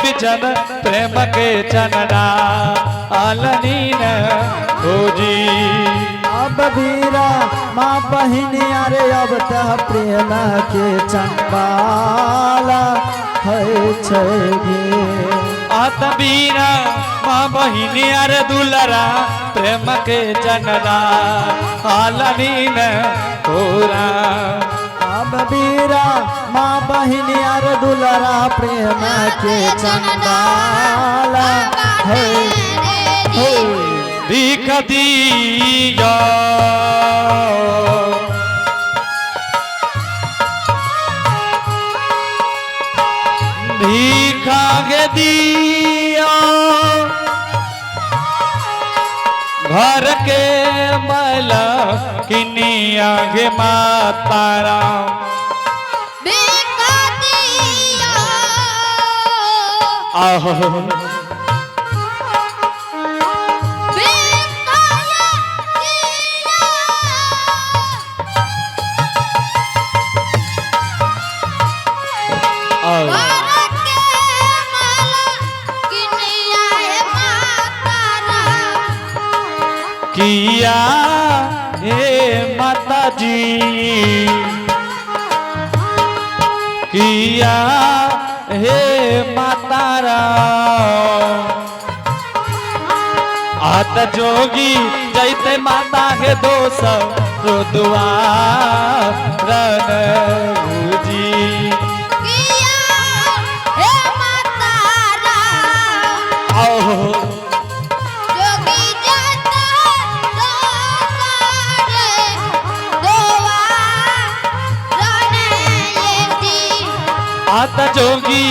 बिचन प्रेम के चनना आलनी न हो जी। अब बीरा माँ बहिनी अरे अब तह प्रेम के चंडाला है छै गे। आत बीरा माँ बहिनी अरे दुलरा प्रेम के चनना आलनी न होरा। अब बीरा माँ बहिनी अरे दुलरा प्रेम के चंडाला है हो। भीख दिया भीखा के दिया घर के मला किनिया गे माता राम। आहो आओ। किया हे माता जी किया हे माता राम। आत जोगी जैते माता हे दोष रो दुआर जी। आओ आत जोगी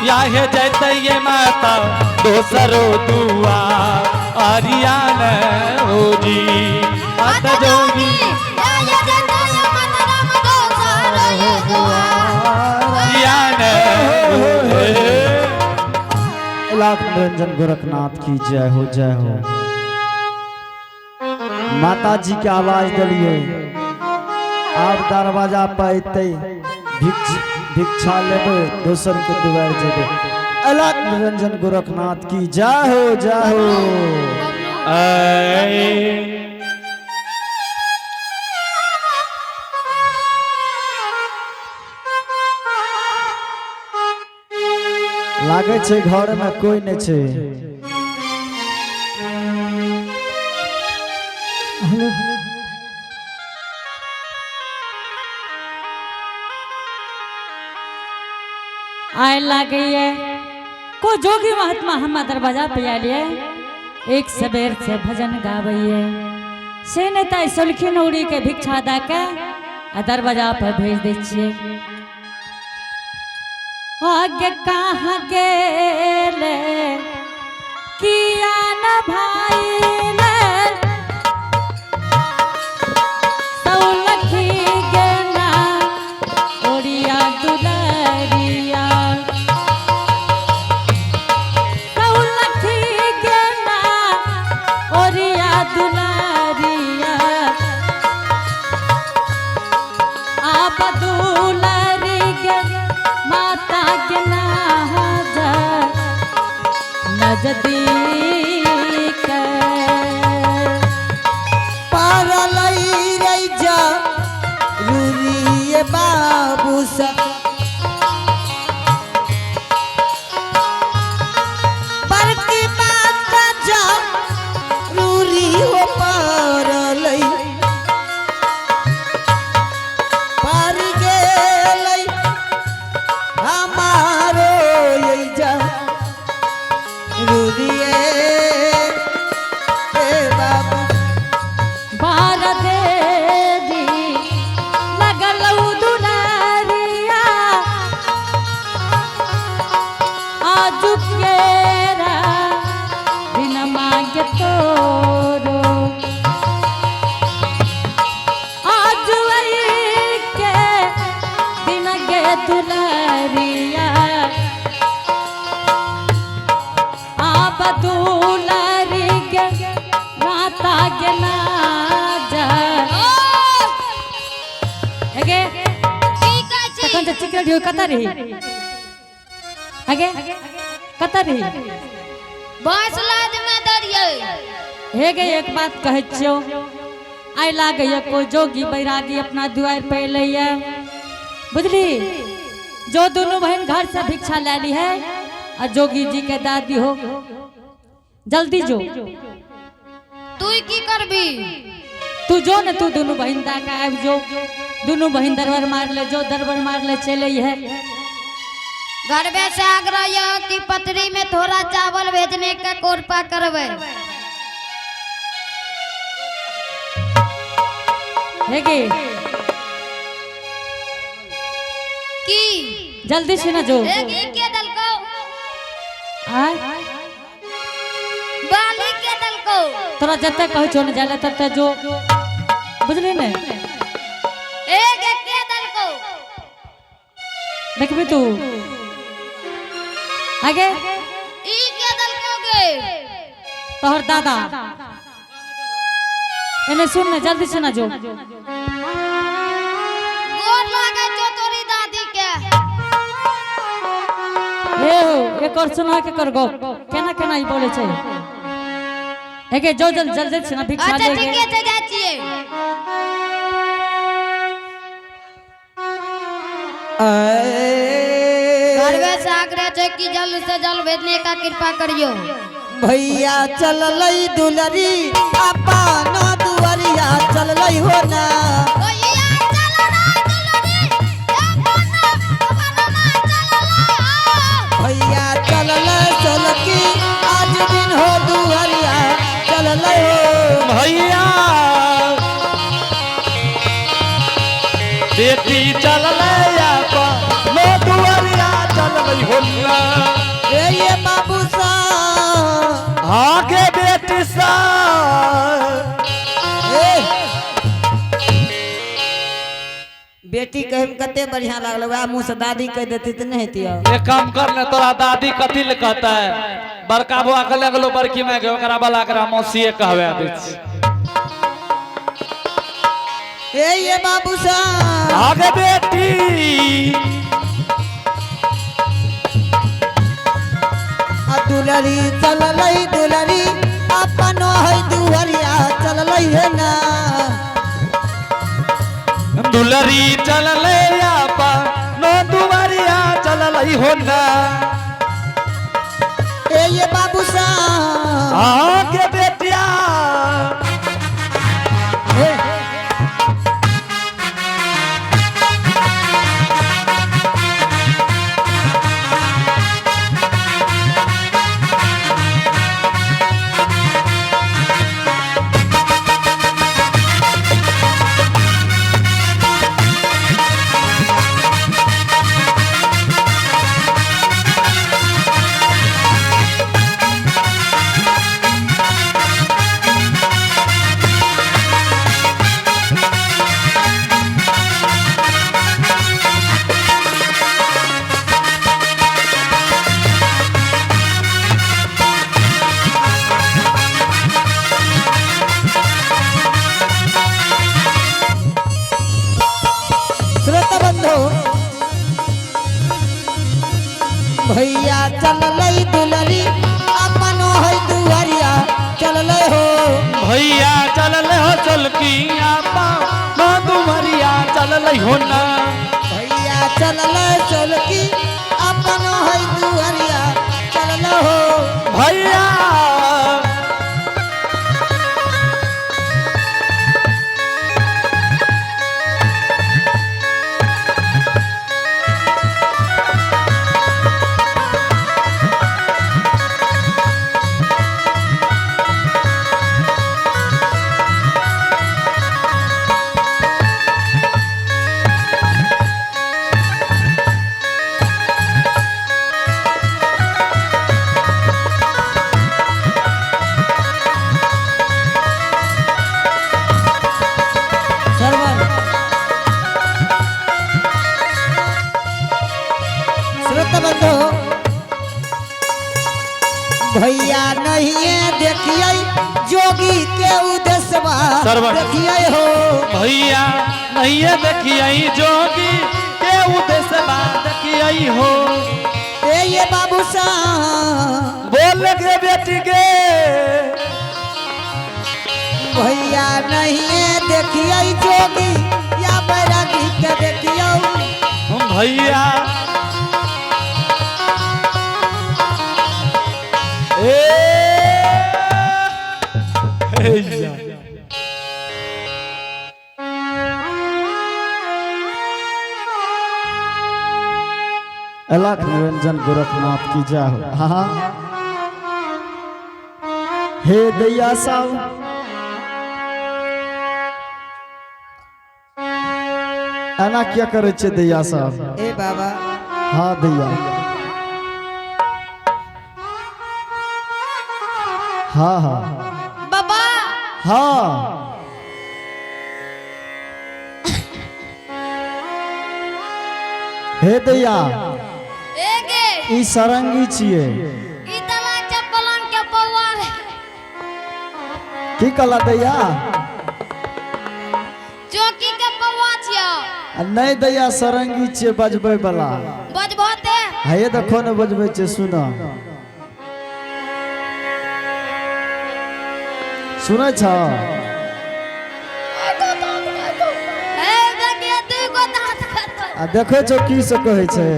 याहे जैते ये माता दोसरो दुआ आरियान हो जी। आत जोगी आरियान हो। लाख निरंजन गोरखनाथ की जय हो जय हो। माता जी के आवाज दिलिए आब दरवाजा पर अयतै भिक्षा लेबै दोसर के दुआर जेबै। अलख निरंजन गोरखनाथ की जय हो जय हो। ऐ लागै छै घर में कोई नहीं छै। आए लागे को जोगी महात्मा हम दरवाजा पे आलिए एक सबेर से भजन गावइए से नहीं तो सुलखी नौड़ी के भिक्षा दा के आ दरवाजा पर भेज दे छिए। आगे कहाँ गेले किया न भाई ले सौलखी गेना ओरिया दुलरिया सौलखी गेना ओरिया दुलरिया आप दुलरी के माता के नजर नजदीक पारलई रे जा रूरिये बाबू सा बड़की बात जा रूरी हो पारलई पार गेलई हमारो ये जा रूरिये ए बाबू। बार देवी लगल दुलारिया आजु केरा बिन मांगे तोरो आजु के दिन गे दुलारिया आब दुलारी के माता के नाजा एगे तखन तऽ चिकरल ढियो कतऽ रही आगे कतऽ रही? बांस लाद में दरिये। हे गे, एक बात कहै छियौ, आइ लागैए कोई जोगी बैरागी अपना दुआरि पे एलैए, बुझली? जो दुनू बहन घर से भिक्षा ले ली है आ जोगी जी के दादी हो, जल्दी जो। तू की करबी? तू जो ने, तू दुनू बहन दा के आबि जो। दुनू बहन दरबार मार ले जो, दरबार मार ले चले है। घरवे से आग्रह यह कि पतरी में थोड़ा चावल भेजने का कृपा करबे। हे गे। की? जल्दी से ना जो। ए, की के दलको? आय? बाली के दलको? तोरा जते कहै छौ ने जाले तते जो, बुझली ने? ए गे, के दलको? देखबी तू आगे। ई के दलको गे? तोहर दादा। एने सुन ने, जल्दी से ना जो। गोर लागे छो तोरी दादी के। ए हो, एक और सुना के कर गप, केना केना ई बोले छै। एगे जो, जल्द जल्दी से ना भिक्षा अच्छा। ले। ठीके छै, जाइ छियै। घरवे से आग्रह छै कि जल्द से जल्द भेजने का कृपा करियो। भैया चललै दुलरी अपन दुआरिया चललै हो ना। भैया चलना दुलरी अपन अपना चलला। भैया चललै चलकी आज दिन हो दुआरिया चललै हो। भैया, बेटी चललै नो दुआरिया चललै हो ना। ए ये बाबू सा। आगे बेटी सा। ए बेटी कहे में कते बढ़िया लागल, वएह मुँह से दादी कह देती तऽ नहीं हेती। एक काम कर ने, तोरा दादी कथी ले कहता है? बड़का बुआ के लगलो बड़की माय के, ओकरा वाला एकरा मौसीए कहवे दै छै। ए ये बाबू सा। आगे बेटी। आ दुलरी चललै दुलरी अपन है दुआरिया चललै है ना। दुलरी चललै आपा नो दुआरिया चललै हो ना। ए ये बाबू सा। आगे बेटिया। ए श्रोता बंधु, भैया चललै दुलरी अपन है दुआरिया चललै हो। भैया चललै हो चलकी आपा नो दुआरिया चललै हो ना। भैया चललै चलकी अपन है दुआरिया चललै हो। भैया। श्रवण श्रोता बंधु, भैया नहीं देखिए जोगी के उद्देश्यवा श्रवण। देखिए हो। भैया नहीं देखिए जोगी के उद्देश्य देखिए हो। ए ये गे बाबू साहब बोल गे बेटी गे। भैया नहीं देखियो जोगी या बैरागी के देखियो। भैया ए भैया अलख निरंजन गोरखनाथ की जय हो। हाँ हे दैया साहब, एना किया करै छै दैया साहब? ए बाबा। हाँ दैया, हाँ हाँ। बाबा। हाँ हे दैया। ए गे। ई सरंगी छियै। ई तला के पलंग के पौआ रे। की कहला दैया? चौकी के पौआ छियो। आ नहि दैया, सरंगी छियै बजबै वाला। बजबते। हे देखो ने, बजबै छै। सुन, सुनै छ? ए देखिए, दू गो दांत खतो। आ देखै छौ की से कहै छै?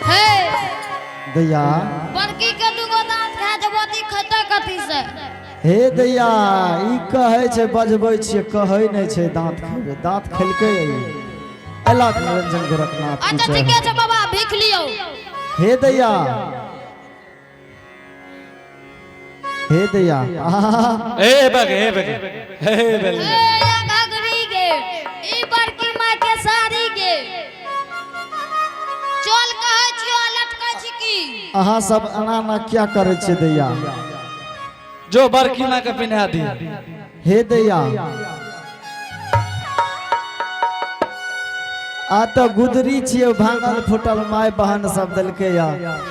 हे। दैया। बड़की के दू गो दांत खा जबो ती खतो कथी से? हे दैया, ई कहै छै बजबै छियै, कहै नहि छै दाँत खेबै। दाँत खेलकै ई। अलख निरंजन गोरखनाथ की अच्छा जय ठीके हो। छै बाबा, भीख लियो। हे दैया, हे दैया, आहा। ए बगे, ए बगे, हे बगे। ए या घघरी गे, ई बड़की माँ के साड़ी गे, चल कहै छियो लटकै छी की? अहाँ सब एना एना किया करै छियै दैया? जो बड़की माँ के पिन्हा दी। हे दैया, आ तऽ गुदरी छियै भांगल फूटल, माय बहन सब देलकै या।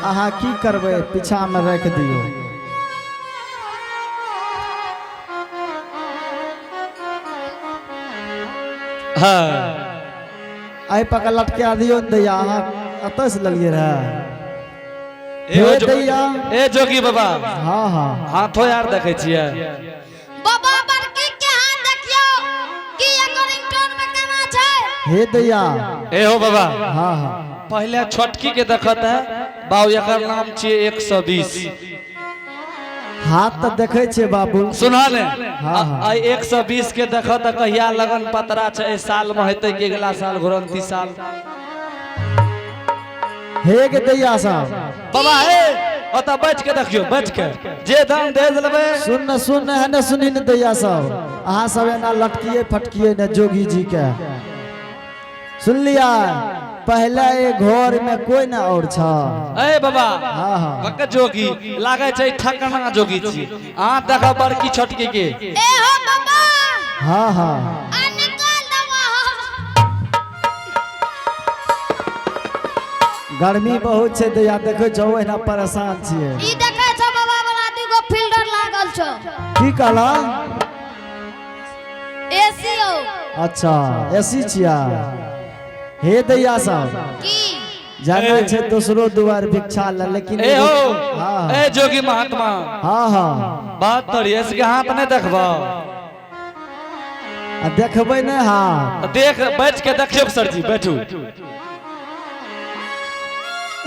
अहाँ की करबै? पीछा मे राखि दियौ। हाँ। एहि पकड़ लटका दियौ ने दैया। अहाँ कतऽ से लेलियै रहए? ए हे दैया। ए जोगी बाबा। हाँ हाँ। हाथो यार देखै छियै। बाबा, बड़की के हाथ देखियो कि एकर रिंगटोन में केना छै। हे दैया। ए हो बाबा। हाँ हाँ। पहले छोटकी के देखत है बाबू, एकर नाम छियै 120। हाथ तऽ देखै छियै बाबू। सुना ने। हाँ, हाँ। आई 120 के देखत तऽ कहिया लगन पतरा छै, एहि साल में हेतै कि अगिला साल, घुरंती साल। हे गे दैया साहब। बाबा हे, ओतऽ बैठ के देखियौ, बैठ के जे दाम दे देबै। सुन न, सुन न, है ने, सुनी ने दैया साहब, अहाँ सब एना लटकिए फटकिए ने जोगी जी के। सुन लिया, पहले ए घर में कोई ना और छ। ए बाबा। हाँ हाँ। बक जोगी लागै छै, ठकना जोगी छी अहाँ। देखो बड़की छोटकी के। ए हो बाबा। हाँ हाँ। आ निकाल दवा। गर्मी बहुत छै दैया, देखै छौ एना परेशान छियै। ई देखै छौ बाबा वाला, दूगो फिल्टर लागल छौ। की कहला? एसी हो। अच्छा, एसी छिया। हे दैया साहब। की? जाना छै दोसरो दुआर भिक्षा ले, लेकिन ए हो। हाँ। ए जोगी महात्मा। हाँ हाँ। बात तोरी इसके हाथ नहीं देखबो? आ देखबै ने हाँ। देख, बैठ के देखियौ सर जी, बैठू।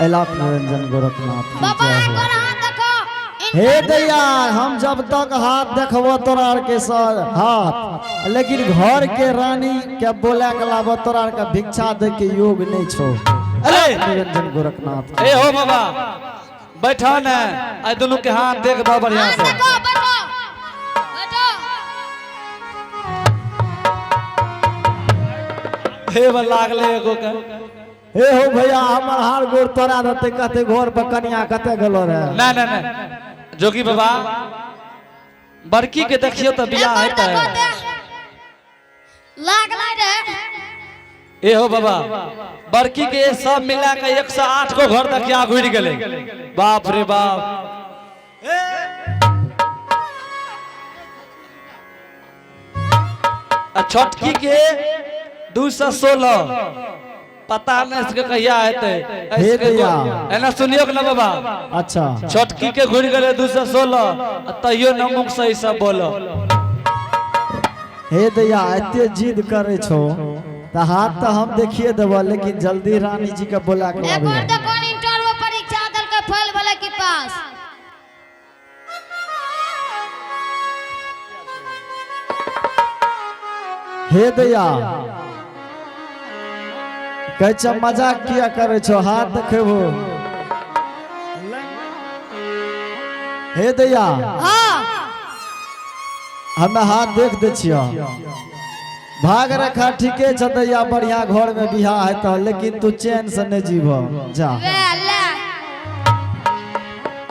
अलाप निरंजन गोरखनाथ की बाबा, जय हो। एकर हाथ देखो। हे दैया, हम जब तक हाथ देखबो तोरा आर के सर हाथ, लेकिन घर के रानी के बोला के लाबो, तोरा आर के भिक्षा दे के योग नहीं छो। ए! निरंजन गोरखनाथ की ए हो बाबा, बैठो ने, आई दोनों के हाथ देख दो बढ़िया हाथ से। देखो, बैठो बैठो। हे बा लागले एगो के। हे हो भैया, हमर हार गोर तोरा रहते, कहते घर पर कनिया कते गेलो रहे। ना ना ना, जोगी बाबा, बड़की के देखियो तो बियाह एकर हेतै। देखो ते लागलै रे। ए हो बाबा, बड़की के सब मिला के 108 को घर तक घुर गेले। बाप रे बाप। आ छोटकी के 216, पता नहीं इसके कहिया हेतै। हे दैया। एना सुनियो के ना बाबा। अच्छा। छोटकी के घुर गेले 216, आ तैयो न मुख सही सब बोलो। हे दैया, एते जिद करे छो त हाथ त हम देखिए देबो, लेकिन जल्दी रानी जी के बोला के एक और आबिहे। देखो, इंटर में परीक्षा दल के फेल भले की पास। हे दैया, कहै छ मजाक किया करे छो, हाथ देखेबो। हे दैया। हाँ। हमे हाथ देख दै छियो। भाग रखा ठीके छ दैया, बढ़िया घर में बियाह हेतौ, लेकिन तू चैन से नहीं जीव जा। वे ले।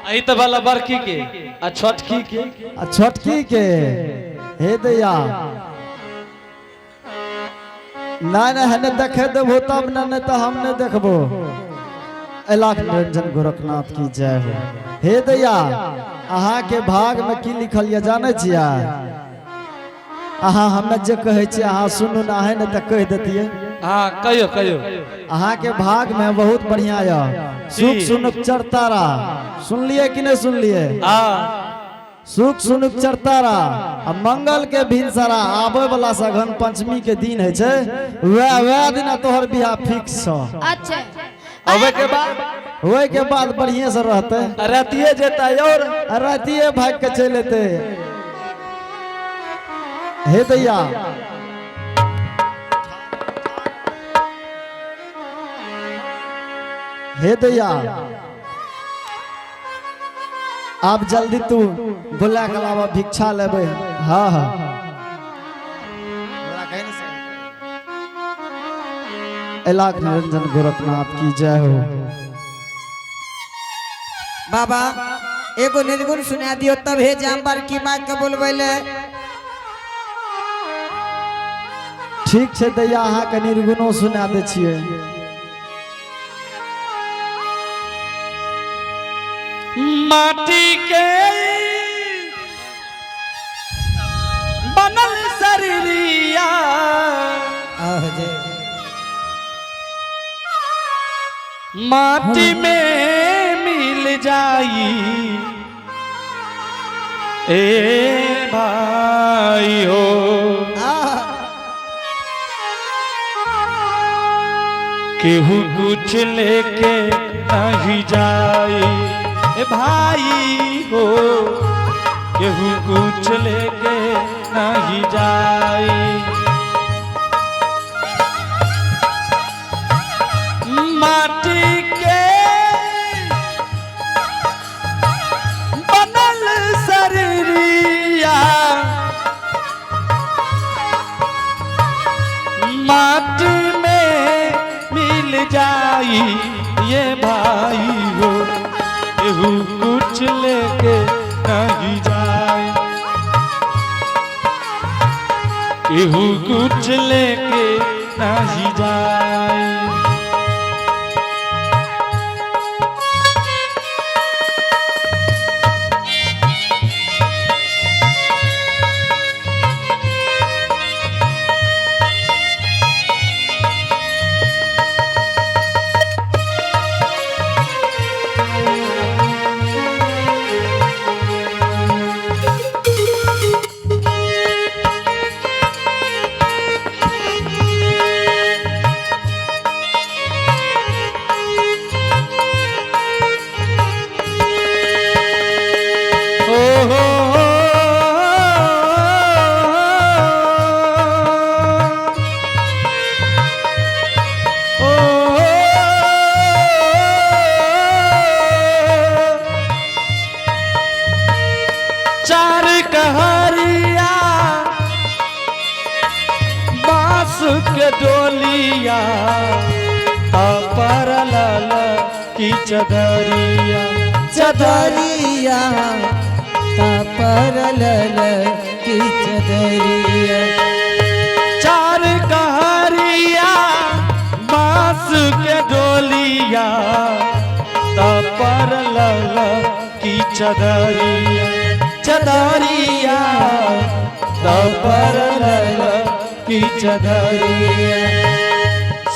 आई त वाला बड़की के आ छोटकी के। आ छोटकी के, हे दैया, नहीं नहीं, हने देखे देबो तब न, नहीं तो हम नहीं देखबो। अलाख निरंजन गोरखनाथ की जय हो। हे दैया, अहाँ के भाग में की लिखल यऽ जानै छियै? अहाँ हमे जे कहै छियै अहाँ सुनू ना, है ने तऽ कहि देतियै। हाँ, कहियो कहियो। अहाँ के भाग में बहुत बढ़िया यऽ। सुख सुनुक चरतारा सुनलियै कि नहीं सुनलियै? हाँ। सुख सुनुक चरतारा आ मंगल के भिनसरा आबे वाला सघन पंचमी के दिन है छै, वएह वएह दिना तोहर बियाह फिक्स छौ। अच्छा। अबे के बाद? ओहि के बाद बढ़िया से रहते। रातिए जेता और आ रातिए भाग के चलि एतै। हे दैया, हे दैया, आब जल्दी तू बोला के अलावा भिक्षा लेबै। हाँ हाँ, इलाक निरंजन गोरखनाथ की जय हो। बाबा, एगो निर्गुण सुना दियो तब हे जाम बड़की माँ के बोलबै ले। ठीक छै दैया, अहाँके निर्गुणो सुना दै छियै। माटी के बनल शरीरिया, आह जे। माटी में मिल जाई ए भाई हो। आह। केहू कुछ लेके नहीं जाई ए भाई हो, केहू कुछ लेके नहीं जाई। माटी के बनल शरीरिया, माटी में मिल जाई ये भाई हो, केहू कुछ लेके नहीं जाए, केहू कुछ लेके नहीं जाए। ओ हो, ओ चार कहरिया बांस के डोलिया, अपर लाल की चदरिया। चदरिया तापर लल की चदरिया। चार कहरिया चदरिया चदरिया तपर लल की चदरिया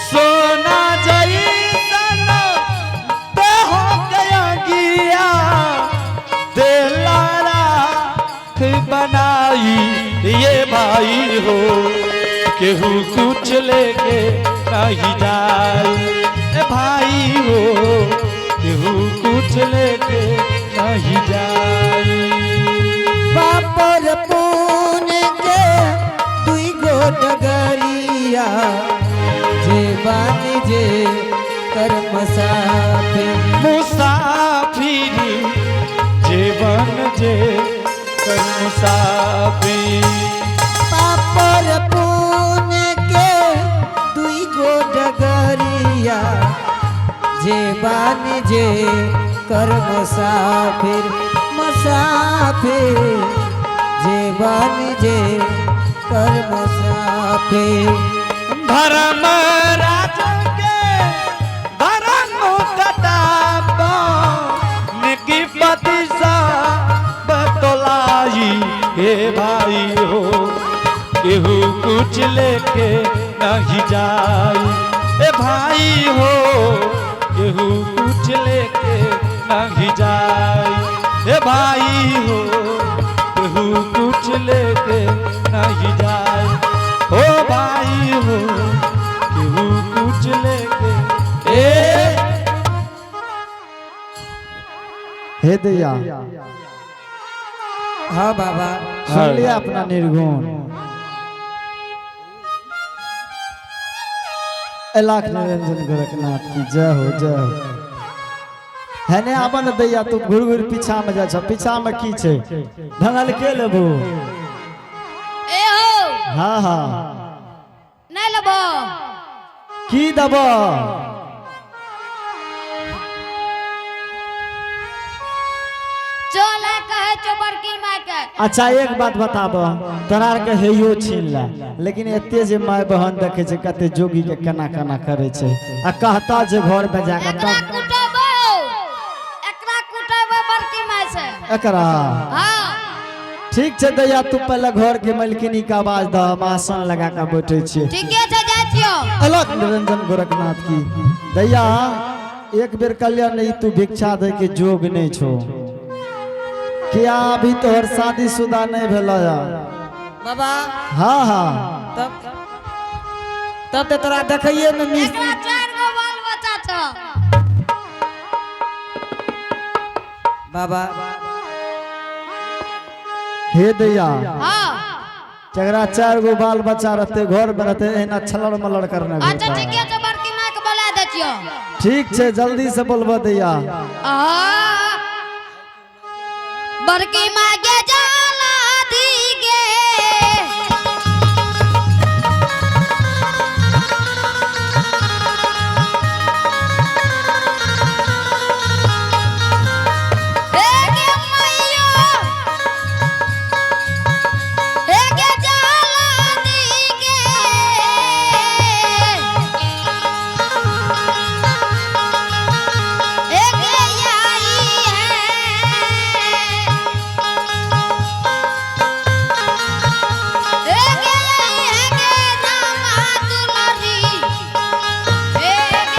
सोना जैसन देह गया गिया देला राख बनाई ये भाई हो केहू कुछ लेके नहीं जाए ए भाई हो केहू कुछ लेके नहीं जाए पापर पुण्य के दुई गो डगरिया जे बानी जे कर्म साफे मुसाफिर जीवन जे कर मुसाफिर पापर पुण्य के दुई गो डगरिया जे बानी जे कर्म साफिर मुसाफिर जे बानी जे कर्म साफिर धर्म राज के धर्म कटाप निकी पति सा बतलाई हे भाई हो केहू कुछ लेके नहीं जाई ए भाई हो केहू कुछ लेके नहीं जाई ए भाई हो केहू कुछ लेके नहीं जाए ओ भाई हो केहू कुछ लेके ए हे दैया हाँ बाबा सुन लिया अपना निर्गुण लाख निरंजन गोरखनाथ की जय हो जय हो। है ने आबन दैया तू घुर घुर पीछा में जा छ पीछा में की छै धंगल के लेबो। ए हो हाँ हाँ नहीं लेबो। की दब? चल है कहे छो बड़की माय के। अच्छा एक बात बताब, तोरा आर के हेयो छीन ला, लेकिन एते जे माय बहन देखे छै कते जोगी के केना केना करे छै आ कहता जे घर में जाके एकरा तब कुटेबो, एकरा कुटेबो बड़की माय से। एकरा हाँ। ठीक छै दैया, तू पहले घर के मलकिनी के आवाज दह, हम आसन लगा के बैठे छियै। ठीके छै, जाइ छियो। अलग निरंजन गोरखनाथ की दैया। एक बेर कल्याण नहीं तू भिक्षा दे के जोग नहीं छो किया, अभी तोहर शादीशुदा नहीं भेल। बाबा हाँ हाँ। तब तब तो तोरा देखैये में मिस एकरा चार गो बाल बच्चा छो। बाबा हे दैया, हाँ। जकरा चार गो बाल बच्चा रहते घर में रहते एना छलड़ मलड़ करने अच्छा घुरता। ठीके छै, बड़की माय के बोला दै छियो। ठीक छै, जल्दी से बोलबो दैया। आ बड़की माय के जाला दी गे। हे गे मैया, हे गे जाला दी गे। एक आई है, एक आई है के नाम दुलारी, एक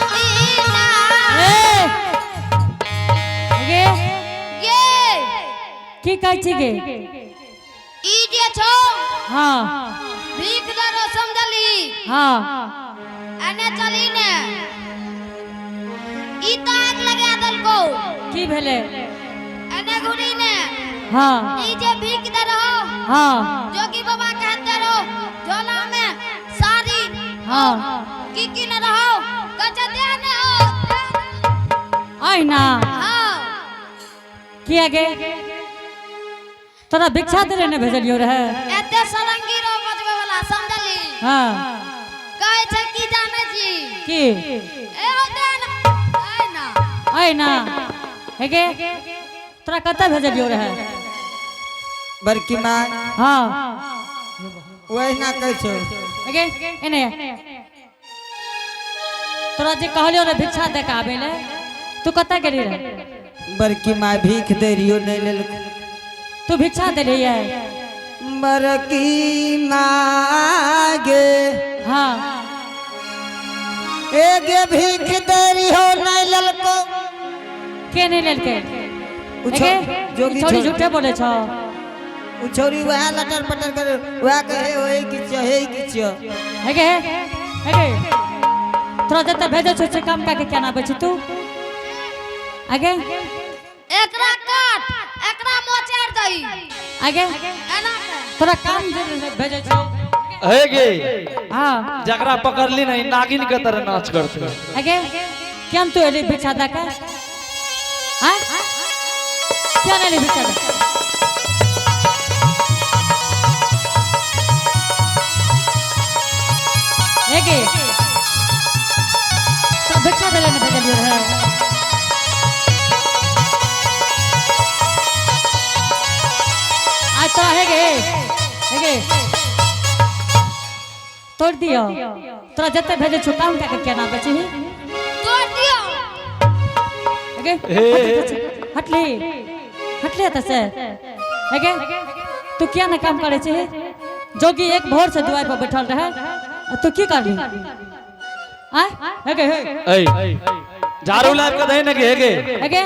बहिना। ए गे गे की कहै छी गे? ई जे छौ हाँ। भीख दरो समझली? हाँ। एने चली ने, ई तो आग लगा देलको। की भेलै? एने घुरी ने। हाँ। ई जे भीख दे रहो, हाँ। जोगी बाबा कहते रहो झोला में साड़ी हाँ। की की न रहो कच्चा दे ने हो। अहिना? हाँ। किया गे, तोरा भिक्षा देले ने भेजलियो रहे? एते सरंगी रो बजबे वाला समझली? हाँ। कहै छै की जानै छी? की? ए हो दे ना आइ ना। अहिना हे गे, तोरा कतऽ भेजलियो रहे? बड़की माँ। हाँ। वही ना कहै छौ। हे गे, एने तोरा जे कहलियो रहे भिक्षा दे के आबै ले, तू कतऽ गेली रहे? बड़की माय भीख दे रियो नहीं लेलको। तू भिक्षा दे रही है। बड़की मागे हाँ एगे भीख दे रियो नहीं लेलको। के नहीं लेलके? उ एगे जोगी ई छौड़ी छोड़- झूठे बोले छौ। उ छौरी वएह लटर पटर करे, वएह कहे ओहे किछ हे किछ। हेगे हेगे तोरा जते भेजै छौ से काम काके केना आबै छी तू? आगे एकरा काट, एकरा मोचेड़ दही। आगे एना के। तोरा काम जे भेजै छौ। हे गे हाँ जकरा पकड़ली नहीं नागिन के तरह नाच करते। आगे केम तू एली भिक्षा दऽ के? हाँ क्यों नहीं एली भिक्षा दऽ के? हेगे तो भिक्षा देले ने भेजलियो रहे। आज तोरा हेगे हेगे तोड़ दियो। तोरा जते भेजै छौ काम कए के केना बेचही? तोड़ दियो। हेगे हे। हटली हटली एतऽ से। हेगे तू किया ने काम करै छही? जोगी एक भोर से दुआर पर बैठल रहे आ तू की करली? आय हेगे हे ऐ झाड़ू लाब के दही ने गे हेगे हेगे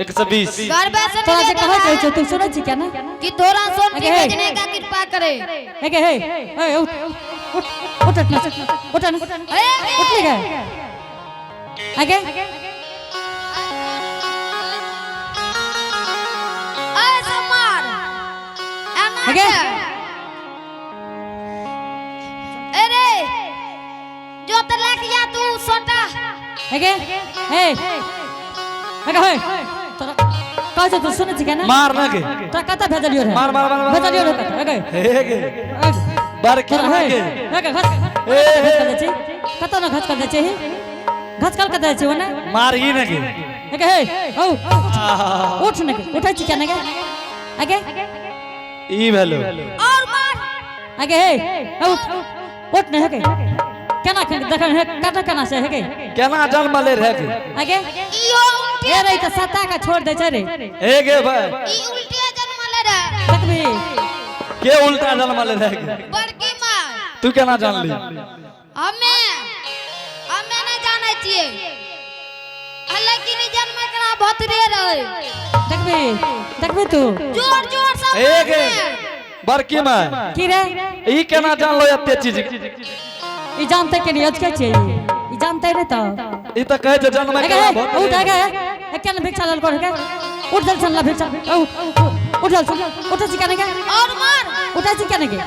120। गरबे से तोरा जे निवेदन कहै है छै तू सुनै छी क्या ने? कि थोड़ा सोंठी अगे हे। भेजने का कृपा करे। हेगे हे ए उठ उठ उठ उठ उठ उठ ए, उठली गे आगे ऐ समार एना अगे। के। अरे जोतला किया तू सोटा। हेगे हे हेगे हे तोरा कहै छै तू सुनै छी क्या ने? मार ना गे। तोरा कतऽ भेजलियो रहे? मार, मार, मार, मार। भेजलियो रहे कतऽ? हेगे हेगे बड़की तोरा माँ हे गे। हेगे घस हे, हे। घस कर दै छी कतऽ न घस कर दै छी घस कर दै छी ओने। मार ही ना गे। हेगे हे औ उठ ने गे, उठै छी क्या ने गे? आगे ई भेलो और मार। आगे हे औ उठ ने हेगे केना देखन हे कतऽ केना से हेगे केना जन्म ले रहे गे? आगे इहो उल्टे हे रे तऽ सत्ता का छोड़ दै छै रे। हे गे भाई ई उल्टे जन्म ले रहे। देखबी के उल्टा जन्म ले रहे गे? बड़की माँ तू केना जानली? हमे हमे नहीं जानै छियै, हालांकि नहीं जन्म एकरा भतरे रहे। देखबी देखबी तू जोर जोर से हे गे बड़की माँ की रे? ई केना जानलो एते चीज? ई जानते के नहीं अजके छै ई जानते नहीं तो। ई तऽ कहै छै जन्म एगे के हे बहुत उठ एगे हे केना भिक्षा लेल कर के उठ जल सन ला भिक्षा औ उठ जल उठ छी केना के और मार। उठै छी केना के?